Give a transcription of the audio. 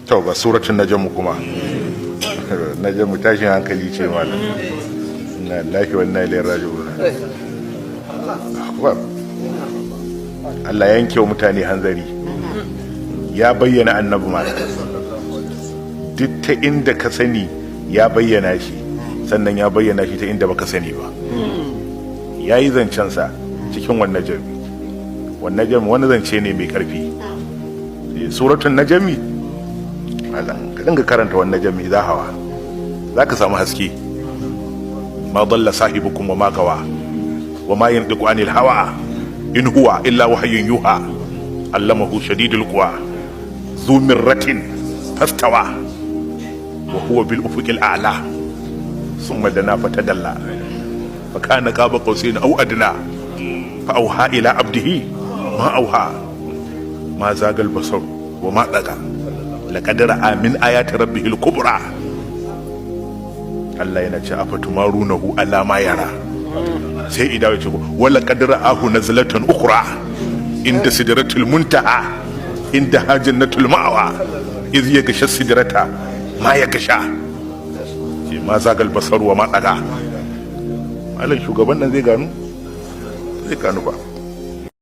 To, ga suratul Najm kuma. Najm tashin hankali ce, malam. Inna lillahi wa inna ilaihi raji'un. Akbar. Allah ya yanke wa mutane hanzari, ya bayyana Annabi, malam. Duk ta inda ka sani ya bayyana shi, sannan ya bayyana shi ta inda baka sani ba. Ya yi zancensa cikin wannan jami. Wannan jami wani zance ne mai karfi, Suratul Najmi. Malam, ka dinga karanta wannan jami za hawa, za ka samu haske. ما ضل صاحبكم وما غوى وما ينطق عن الهوى إن هو إلا وحي يوحى علمه شديد القوى ذو مرة فاستوى وهو بالأفق الأعلى ثم دنا فتدلى فكان قاب قوسين أو أدنى فأوحى إلى عبده ما أوحى. ما زاغ البصر وما طغى لقد رأى من آيات ربه الكبرى. Allah yana ce أفتمارونه على ما يرى. Sai idawo ce ولقد رآه نزلة أخرى عند سدرة المنتهى عندها جنة المأوى إذ يغشى السدرة ما يغشى. Ce ما زاغ البصر وما طغى. Malam, shugaban nan zai gano, zai gano ba.